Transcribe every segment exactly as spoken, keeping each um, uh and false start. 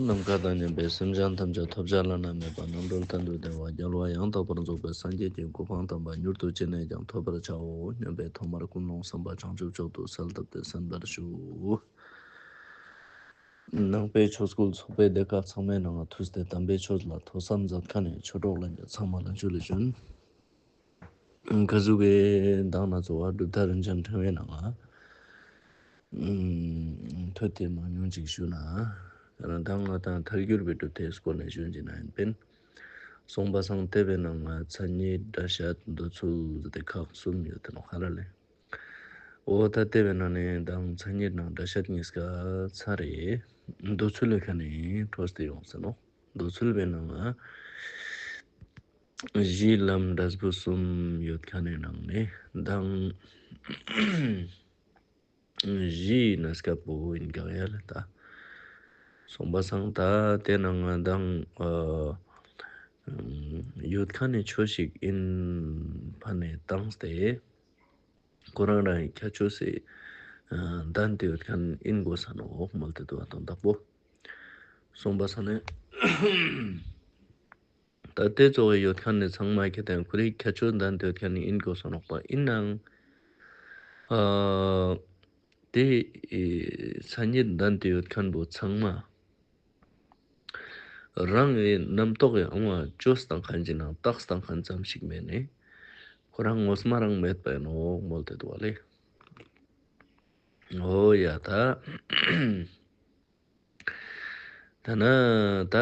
ནམ་མཁའ་དང་མཉམ་པའི་སེམས་ཅན་ཐམས་ཅད་ཐོབ་བྱ་བླ་ན་མེད་པ་རྣམ་གྲོལ་གཏན་དུ་བདེ་བ་རྒྱལ་བ་ཡང་དག་པར་རྫོགས་པའི་སངས་རྒྱས་ཀྱི་གོ་འཕང་དམ་པ་མྱུར་དུ་ཅི་ནས་ཀྱང་ཐོབ་པར་བྱའོ་སྙམ་པའི་ཐོག་མར་ཀུན་སློང་བསམ་པ་བྱང་ཆུབ་མཆོག་ཏུ་གསལ་བཏབ་སྟེ་གསན་པར་ཞུ། ནང་པའི་ཆོས་སྐུལ་ཚོགས་པའི་སྡེ་ཁག་ཚང་མའི་ནང་ང་ཐུགས་ཏེ་དམ་པའི་ཆོས་ལ་ཐོས་བསམ་མཛད་མཁན་ནི་ཆོས་གྲོགས་ལྷན་རྒྱས་ཚང་མ་ལ་ཇུ་ལེ་ཞུན། ཀ་ཟུག་གི་མདང་ན་ཚོ་བ་གྲུབ་མཐའ་རིན་ཆེན་ཕྲེང་བའི་ནང་ང་ཐོས་ཏེ་མང་ཉུང་ཅིག་ཞུ་ན། ཡང་ན་མདང་ང་དང་ཐལ་འགྱུར་བའི་གྲུབ་མཐའི་སྐོར་ནས་ཞུ་ཅིག་ན་ཡིན་པིན། གསུངས་པ་སང་དེ་བའི་ནང་ང་མཚན་ཉིད་སྒྲ་བཤད་འདོད་ཚུལ་ཟེར་ཏེ་ཁག་གསུམ་ཡོད་དེ་ནོག་ཧ་ལ་ལེ། འོ་ད་དེ་བའི་ནང་ནས་མདང་མཚན་ཉིད་ནང་སྒྲ་བཤད་གཉིས་ཀ་ཚར་རེ། འདོད་ཚུལ་ལས་ཁ་ནས་འཕྲོས་ཏེ་ཡོང་ཟེར་ནོག་འདོད་ཚུལ་བའི་ནང་ང་གཞི་ལམ་འབྲས་བུ་གསུམ་ཡོད་མཁན་ནི་ནང་ནས་མདང་གཞི་ན་སྐབས་པོ་ཡིན་ག་ཡ་ལ་ད། གསུངས་པ་སང་ད་དེ་ནང་ང་མདང་ཨ་ཡོད་མཁན་ནི་ཆོས་ཤིག་ཡིན་ཕ་ནས་བཏང་སྟེ། ཁོ་རང་རང་ཁྱད་ཆོས་སི་ཨ་ལྡན་ཏེ་ཡོད་མཁན་ཡིན་དགོས་ས་ནོག་མོལ་ཏེ་འདུག་པ་དང་བདག་པོ། གསུངས་པ་ས་ནས་ད་དེ་ཚོ་བའི་ཡོད་མཁན་ནི་ཚང་མ་ཁྱེད་དང་ཁོ་རའི་ཁྱད་ཆོས་ལྡན་ཏེ་ཡོད་མཁན་ནི་ཡིན་དགོས་ས་ནོག་པ་ཡིན་ནའང་ཨ་དེ་མཚན་ཉིད་ལྡན་ཏེ་ཡོད་མཁན་པོ་ཚང་མ། རང་གི་རྣམ་རྟོག་གི་ཨང་བ་བཅོས་བཏང་མཁན་གྱི་ནང་བཏགས་བཏང་མཁན་ཙམ་ཞིག་མེད་ནས། ཁོ་རང་ངོ་མ་རང་མེད་པ་ཡིན་ནོག་མོལ་ཏེ་འདུག་པ་ལེ། འོ་ཡ་ད། ད་ན་ད།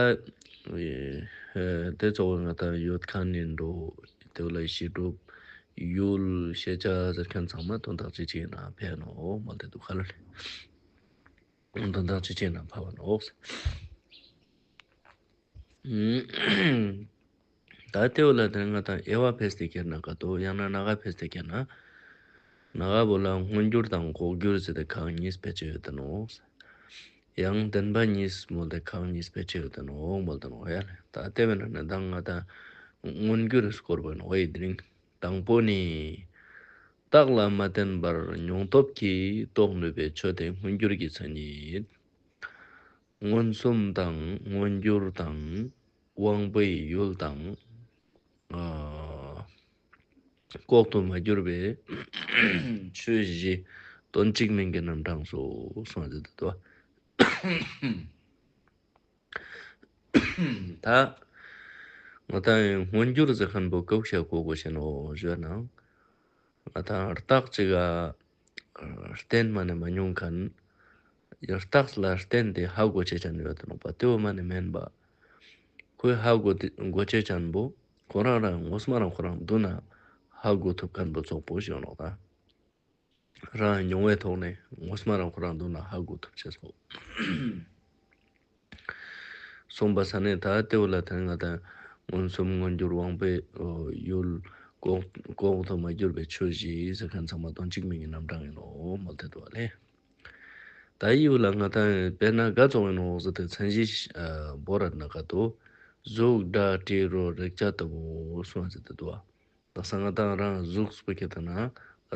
དེ་ཚོ་ང་ད་ཡོད་མཁན་ཡིན་འགྲོ། དེ་བོ་ལ་གཞི་གྲུབ། ཡུལ་ཤེས་བྱ་ཟེར་མཁན་ཚང་མ་དོན་དག་ཅི་ཅི་ཡིན་ན་ཕན་ནོག་མོལ་ཏེ་འདུག་ཧ་ལ་ལེ། དོན་དག་ཅི་ཅི་ན་ཕ་བ་ནོག་ད་དེ་བོ་ལ་དེ་ང་དང་དབྱེ་བ་ཕེས་ཏེ་ཁྱེར་ན་ག་ཏོ་ཡང་ན་སྣ་ཁ་ཕེས་ཏེ་ཁྱེར་ན། སྣ་ཁ་བོ་ལ་མངོན་གྱུར་དང་ལྐོག་གྱུར་ཟེར་ཏེ་ཁག་གཉིས་ཕེ་ཆེ་ཡོད་དེ་ནོག་ཡང་བདེན་པ་གཉིས་མོལ་ཏེ་ཁག་གཉིས་ཕེ་ཆེ་ཡོད་དེ་ནོག་མོལ་ཏེ་ནོག་ཡ་ལེ། ད་དེ་བོ་ན་ནི་ད་ང་དང་མངོན་གྱུར་སྐོར་བོ་ནོག་ཡ་དེ་རིང་། དང་པོ་ནི། རྟགས་ལ་མ་བརྟེན་པར་མྱོང་སྟོབས་ཀྱིས་རྟོགས་ནུས་པའི་ཆོས་དེ་མངོན་གྱུར་གྱི་མཚན་ཉིད། མངོན་སུམ་དང་མངོན་གྱུར་དང་དབང་པོའི་ཡུལ་དང་། ཨ་ལྐོག་ཏུ་མ་གྱུར་པའི་ཆོས་བཞི་དོན་གཅིག་མིང་གི་རྣམ་གྲངས་སོ་གསུངས་ཏེ་འདུག་ད་ང་དང་མངོན་གྱུར་ཟེར་མཁན་པོ་ཀ་བོ་ཤ་གོ་དགོས་ཤེས་ནོག་ཞུ་ན། ང་དང་རྟགས་ཅིག་ག་བརྟེན་མ་ནས་མ་མྱོང་མཁན། རྟགས་ལ་བརྟེན་ཏེ་ཧ་གོ་ཅེས་ཅན་ཡོད་དེ་ནོག་པ་དེ་བོ་མ་ནས་མེན་པ། ཁོས་ཧ་གོ་དེ་གོ་ཅེས་ཅན་པོ་ཁོ་རང་རང་ངོ་མ་རང་ཁོ་རང་མདུན་ན་ཧ་གོ་ཐུབ་མཁན་པོ་ཙོགས་པོ་ཞིག་ཡོང་ནོག་ད། རང་མྱོང་བའི་ཐོག་ནས་ངོ་མ་རང་ཁོ་རང་མདུན་ན་ཧ་གོ་ཐུབ་ཅེས་སོ། གསུངས་པ་ས་ནས་ད་དེ་བོ་ལ་དེ་ང་དང་མངོན་སུམ་མངོན་གྱུར་དབང་པོའི་ཡུལ་ལྐོག་ལྐོག་ཏུ་མ་གྱུར་པའི་ཆོས་བཞི་ཟེར་མཁན་ཚང་མ་དོན་གཅིག་མིང་གི་རྣམ་གྲངས་ཡིན་ནོག་མོལ་ཏེ་འདུག་པ་ལེ། ད་ཡི་བོ་ལ་ང་དང་དཔེར་ན་ག་ཙོགས་ཡིན་ནོག་ཟེར་ཏེ་མཚན་གཞི་བོར་ན་ག་ཏོ་གཟུགས་སྒྲ་དྲི་རོ་རེག་བྱ་ལྟ་བུ་གསུངས་ཟེར་ཏེ་འདུག་པ། དག་ས་ང་དང་རང་གཟུགས་པོ་ཁྱེར་ཏེ་ན་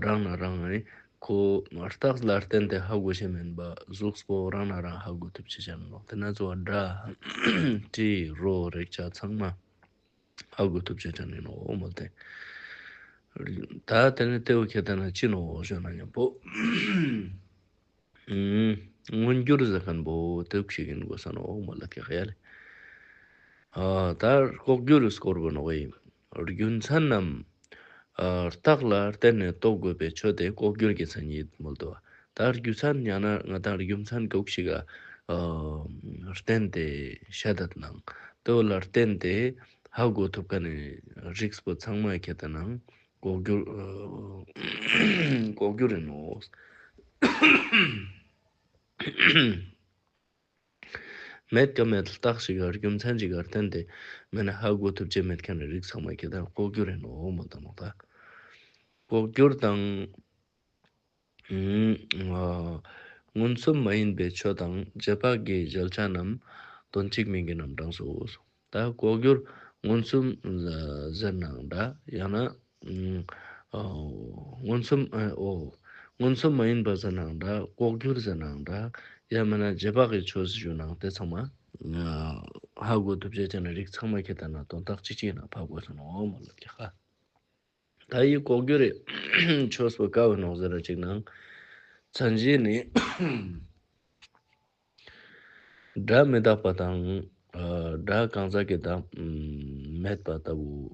རང་ན་རང་ཨེ་ཁོ་རྟགས་ལ་བརྟེན་ཏེ་ཧ་གོ་ཤེས་མེན་པ་གཟུགས་པོ་རང་ན་རང་ཧ་གོ་ཐུབ་ཅེས་ཅན་ནོག་དེ་ན་ཚོ་བ་སྒྲ་དྲི་རོ་རེག་བྱ་ཚང་མ་ཧ་གོ་ཐུབ་ཅེས་ཅན་ཡིན་ནོག་མོལ་ཏེ། ད་དེ་ནི་དེ་བོ་ཁྱེར་ཏེ་ན་ཅི་ནོག་ཞུ་ན་མཉམ་པོ། མངོན་གྱུར་ཟེར་མཁན་པོ་དེ་ཞིག་ཡིན་དགོས་ས་ནོག་མོལ་ལ་ཁེ་ཁ་ཡ་ལེ། ཨ་ད་ལྐོག་གྱུར་སྐོར་བོ་ནོག་ཡིན། རྒྱུ་མཚན་ནམ། ཨ་རྟགས་ལ་བརྟེན་ནས་རྟོགས་དགོས་པའི་ཆོས་དེ་ལྐོག་གྱུར་གྱི་མཚན་ཉིད་མོལ་ཏོ། ད་རྒྱུ་མཚན་ཡང་ན་ང་དང་རྒྱུ་མཚན་ལྐོག་ཞིག་ག་ཨ་བརྟེན་ཏེ་བཤད་དད་ནང་དེ་བོ་ལ་བརྟེན་ཏེ་ཧ་གོ་ཐུབ་མཁན་ནི་རིགས་པོ་ཚང་མ་ཁྱེར་ཏེ་ན། ལྐོག་གྱུར། ལྐོག་གྱུར་ཡིན་ནོག་མེད་ཀ་མེད་རྟགས་ཤིག་ག་རྒྱུ་མཚན་ཅིག་ག་བརྟེན་ཏེ་མེད་ན་ཧ་གོ་ཐུབ་ཅེས་མེད་མཁན་ནི་རིགས་ཚང་མ་ཁྱེར་ཏེ་ན་ལྐོག་གྱུར་ཡིན་ནོག་མོལ་ཏེ་ནོག་ད། ལྐོག་གྱུར་དང་། མངོན་སུམ་མ་ཡིན་པའི་ཆོས་དང་རྗེས་དཔག་གི་གཞལ་བྱ་རྣམས་དོན་གཅིག་མིང་གི་རྣམ་གྲངས་སོ། ད་ལྐོག་གྱུར་མངོན་སུམ་ཟེར་ནའང་འདྲ་ཡང་ན་མངོན་སུམ་ཨོ་མངོན་སུམ་མ་ཡིན་པ་ཟེར་ནའང་འདྲ་ལྐོག་གྱུར་ཟེར་ནའང་འདྲ་ ཡང་མེན་ན་རྗེས་དཔག་གི་ཆོས་ཞུ་ནང་དེ་ཚང་མ་ཧ་གོ་ཐུབ་ཅེས་ཅན་རིགས་ཚང་མ་ཁྱེད་ལྟ་ན་དོན་དག་གཅིག་གཅིག་ན་ཕ་གོས་ནོག་མ་ལབ་ཀྱག་ཧ། ད་འི་ལྐོག་གྱུར་རི་ཆོས་པོ་ཀ་བོ་ནོག་ཟེར་ར་ཅིག་ནང་མཚན་གཞི་ནི་སྒྲ་མི་རྟག་པ་དང་ཨ་སྒྲ་གང་ཟག་གི་བདག་མེད་པ་ལྟ་བུ་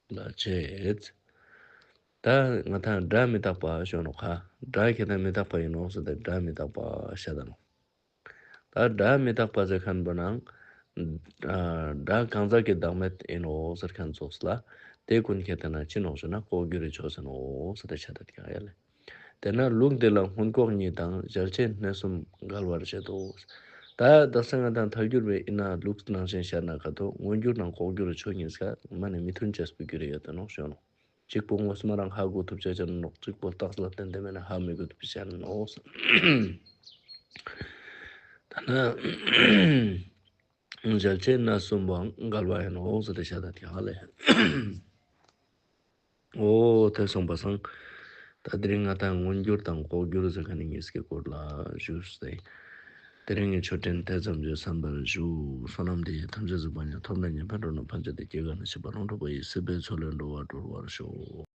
ལ་བྱེད། ད་ང་ཏང་སྒྲ་མི་རྟག་པ་ཞུ་ནོག་ཧ། སྒྲ་ཁྱེད་ལྟ་མི་རྟག་པ་ཨིན་ནོག་ཟེར་ཏེ་སྒྲ་མི་རྟག་པ་ཤད་ད་ནོག་ད་སྒྲ་མི་རྟག་པ་ཟེར་ཁན་བོ་ནང་ཨ་སྒྲ་གང་ཟག་གི་བདག་མེད་ཨིན་ནོག་ཟེར་ཁན་ཙོགས་ལ་དེ་ཀུན་ཁྱེད་ལྟ་ན་ཅི་ནོག་ཞུ་ན་ལྐོག་གྱུར་རི་ཆོས་ཨིན་ནོག་ཟེར་ཏེ་ཤད་ད་ཀྱག་ཡ་ལེ། དེས་ན་ལུགས་འདི་ལ་སྔོན་ལྐོག་གཉིས་དང་། གཞལ་བྱའི་གནས་གསུམ་འགལ་བར་བྱེད་དོ། ད་དག་ས་ང་ཏང་ཐལ་འགྱུར་བའི་ཨིན་ན་ལུགས་ནང་བཞིན་ཤད་ན་ཁ་ཐོག་མངོན་གྱུར་དང་ལྐོག་གྱུར་ཆོས་གཉིས་ཀ་མ་ནེ་མི་མཐུན་ཅེས་པོ་གྱུར་ཡོད་དེ་ནོག་ཞུ་ནོག་གཅིག་པོ་ངོས་མ་རང་ཧ་གོ་ཐུབ་ཅེས་ཅན་ནོག་གཅིག་པོ་རྟགས་ལ་བརྟེན་ཏེ་མེད་ན་ཧ་མི་གོ་ཐུབ་ཅེས་ཅན་ནོག་ད་ན་གཞལ་བྱའི་གནས་གསུམ་པོའང་འགལ་བ་ཨིན་ནོག་ཟེར་ཏེ་ཤད་ད་ཀྱག་ཧ་ལེ། འོ་དེ་སོང་པ་སང་། ད་དེ་རིང་ང་ཏང་མངོན་གྱུར་དང་ལྐོག་གྱུར་ཟེར་ཁན་ནི་གཉིས་ཀྱི་སྐོར་ལ་ཞུས་ཏེ། དེ་རིང་གི་ཆོས་འབྲེལ་དེ་ཙམ་གྱིས་གསན་པར་ཞུ། བསོད་ནམས་འདི་ཡིས་ཐམས་ཅད་གཟིགས་པ་ཉིད། ཐོབ་ནས་ཉེས་པའི་དགྲ་རྣམས་ཕམ་བྱས་ཏེ། སྐྱེ་རྒ་ན་འཆིའི་རྦ་ཀློང་འཁྲུགས་པ་ཡི། སྲིད་པའི་མཚོ་ལས་འགྲོ་བ་སྒྲོལ་བར་ཤོག།